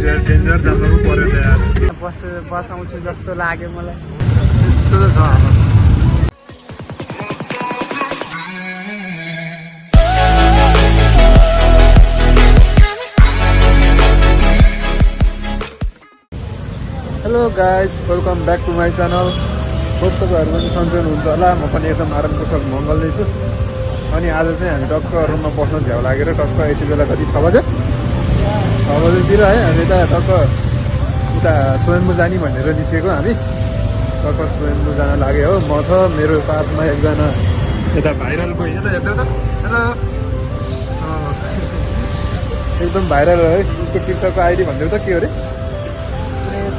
यार डेन्जर जानु पर्यो त यार बसाउँछु जस्तो लाग्यो मलाई यस्तो त छ हालत hello guys welcome back to my channel hope तपाईँहरू पनि सन्चै हुनुहुन्छ होला म पनि एकदम आराम कुशल मङ्गलै छु अनि आज चाहिँ हामी टक्क रुममा बस्न झ्याउ लागेर टक्क यति बेला कति 6 बजेतिर है हामी त टक्क उता स्वयम्भू जाने भनेर निस्केको हामी टक्क स्वयम्भू जान लाग्यो हो म छ मेरो साथमा एकजना यता भाइरल कोही यता हेर्दै त एकदम भाइरल है उसको टिकटकको आइडी भन्दै त के हो अरे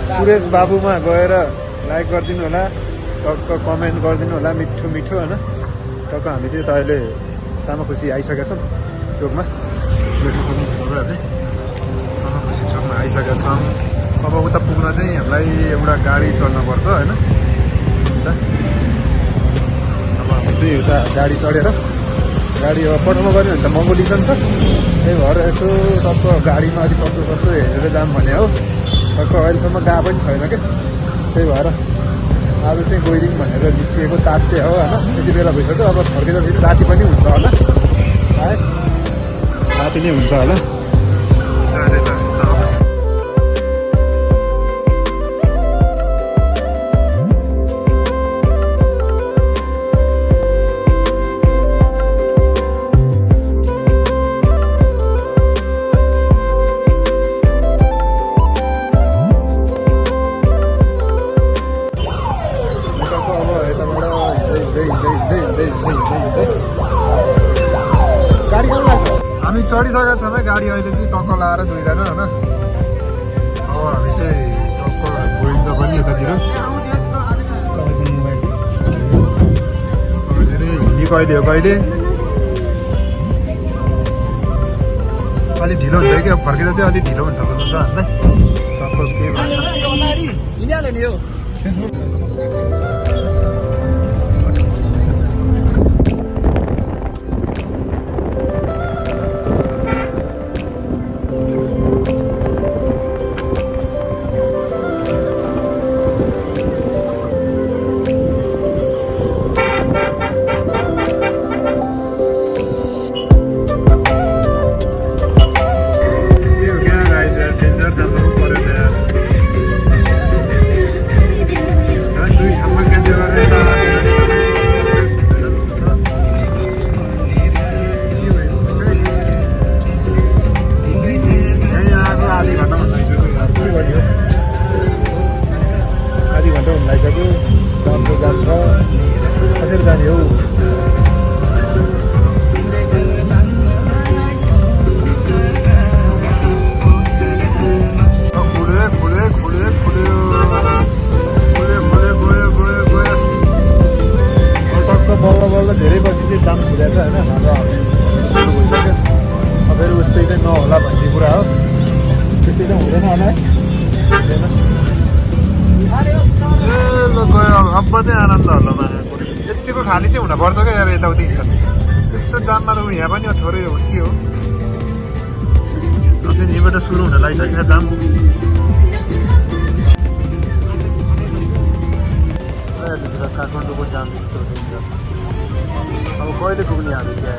सुरेश बाबुमा गएर लाइक गरिदिनु होला टक्क कमेन्ट गरिदिनु होला मिठो मिठो होइन टक्क हामी चाहिँ त अहिले सामाखुसी आइसकेका छौँ चोकमा सामाखुसी चोकमा आइसकेका छौँ अब उता पुग्न चाहिँ हामीलाई एउटा गाडी चढ्नुपर्छ होइन अब हामी चाहिँ उता गाडी चढेर गाडी अब पठाउनु गऱ्यो भने त महँगो लिन्छ नि त त्यही भएर यसो टक्क गाडीमा अलिक सक्दो हेरेर जाऊँ भने हो टक्क अहिलेसम्म गएको पनि छैन क्या त्यही भएर आज चाहिँ गइदिउँ भनेर निस्किएको ताते हो होइन यति बेला भइसक्यो अब फर्केर फेरि राति पनि हुन्छ होला है राति नै हुन्छ होला हामी चढिसकेका छौँ गाडी अहिले चाहिँ टक्क लाएर दुईजना होइन अब हामी चाहिँ टक्क गइन्छ पनि यतातिर हिँडी कहिले हो कहिले अलिक ढिलो हुन्छ कि अब फर्केर चाहिँ अलिक ढिलो हुन्छ भन्नु त हामीलाई टक्क के भन्छ धेरै पछि चाहिँ दाम खुलेको छ होइन हाम्रो सुरु भइसक्यो अब फेरि उस्तै चाहिँ नहोला भन्ने कुरा हो त्यस्तै चाहिँ हुँदैन होला है ल गयो अब चाहिँ आनन्द होला यतिको खाली चाहिँ हुनपर्छ क्या यार यताउति त्यस्तो जाममा त यहाँ पनि थोरै हो के हो फेरि यहीँबाट सुरु हुन लागिसक्यो जाम काठमाडौँको जाम यस्तो अब कहिले पुग्ने हामी त्यहाँ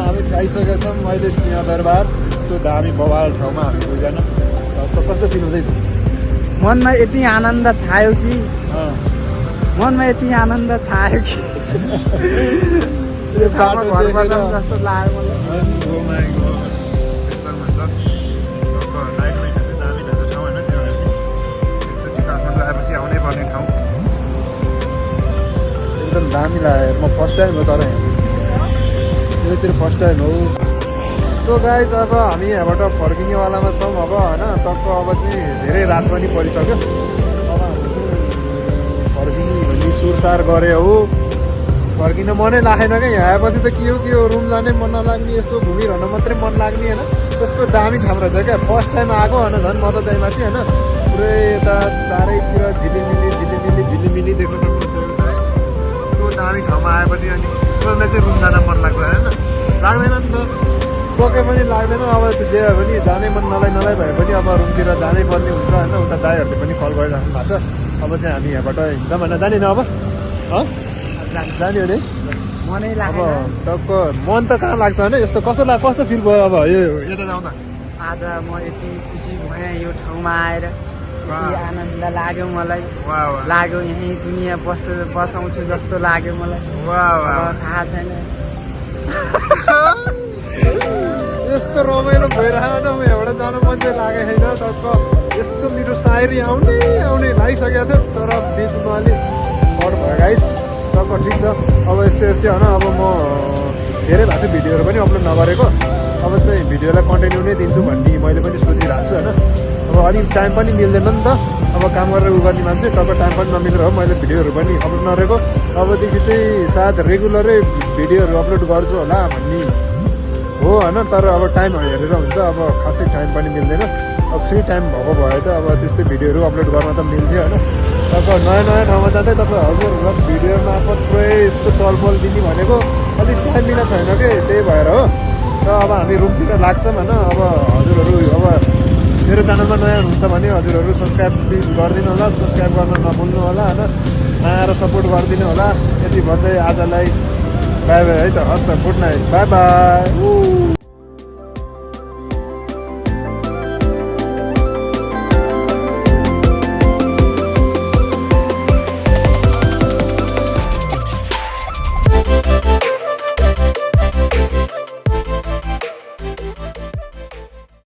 हामी खाइसकेका छौँ अहिले सिंहदरबार त्यो दामी बवाल ठाउँमा हामी दुईजना कस्तो फिल हुँदैछ मनमा यति आनन्द छायो कि मनमा यति आनन्द छायो कि घर बजाउँ जस्तो लाग्यो मलाई एकदम दामी लाग्यो म फर्स्ट टाइम हो तर यतातिर फर्स्ट टाइम हो सो गाइज अब हामी यहाँबाट फर्किनेवालामा छौँ अब होइन टक्क अब चाहिँ धेरै रात पनि परिसक्यो अब हामी फर्किने भन्ने सुरसार गरे हो फर्किन मनै लागेन क्या यहाँ आएपछि त के हो रुम जानै मन नलाग्ने यसो घुमिरहन मात्रै मन लाग्ने होइन त्यस्तो दामी ठाउँ रहेछ क्या फर्स्ट टाइम आएको होइन झन् म त त्यहीमाथि होइन पुरै यता चारैतिर झिलिमिली देख्न सक्नुहुन्छ है त्यो दामी ठाउँमा आएपछि अनि उसलाई चाहिँ रुम जान मन लाग्छ होइन लाग्दैन नि त पक्कै पनि लाग्दैन अब त्यो जे हो भने जानै मन नलाइ भए पनि अब रुमतिर जानै पर्ने हुन्छ होइन उता दाइहरूले पनि कल गरिराख्नु भएको छ अब चाहिँ हामी यहाँबाट हिँड्छौँ होइन जाने न अब जाने हो नि मनै अब लागेन टक्क मन त कहाँ लाग्छ होइन यस्तो कस्तो फिल भयो अब यो यता जाउँदा आज म यति खुसी भएँ यो ठाउँमा आएर यति आनन्द लाग्यो मलाई वाह वाह लाग्यो यहीँ दुनियाँ बसाउँछु जस्तो लाग्यो मलाई वाह वाह अब थाहा छैन यस्तो रमाइलो भइरहेन म एउटा जानु मन चाहिँ लागेको छैन टक्क यस्तो मिठो सायरी आउने लागिसकेको थियो तर बिचमा अलिक अड भयो गाइस टक्क ठिक छ अब यस्तै होइन अब म धेरै भएको थियो भिडियोहरू पनि अपलोड नगरेको अब चाहिँ भिडियोलाई कन्टिन्यू नै दिन्छु भन्ने मैले पनि सोचिरहेको छु होइन अब अलिक टाइम पनि मिल्दैन नि त अब काम गरेर उ गर्ने मान्छे टक्क टाइम पनि नमिलेर हो मैले भिडियोहरू पनि अपलोड नगरेको अबदेखि चाहिँ सायद रेगुलरै भिडियोहरू अपलोड गर्छु होला भन्ने हो होइन तर अब टाइम हेरेर हुन्छ अब खासै टाइम पनि मिल्दैन अब फ्री टाइम भएको भए त अब त्यस्तै भिडियोहरू अपलोड गर्न त मिल्थ्यो होइन अब नयाँ ठाउँमा जाँदै तपाईँ हजुरहरूलाई भिडियो मार्फत पुरै यस्तो टलफल दिने भनेको अलिक टाइम मिलेको छैन कि त्यही भएर हो र अब हामी रुमतिर लाग्छौँ होइन अब हजुरहरू अब मेरो च्यानलमा नयाँ हुनुहुन्छ भने हजुरहरू सब्सक्राइब प्लिज गरिदिनु होला सब्सक्राइब गर्न नभुल्नु होला होइन आएर सपोर्ट गरिदिनु होला यति भन्दै आजलाई बाई बाई है त हस् त गुड नाइट बाई बाई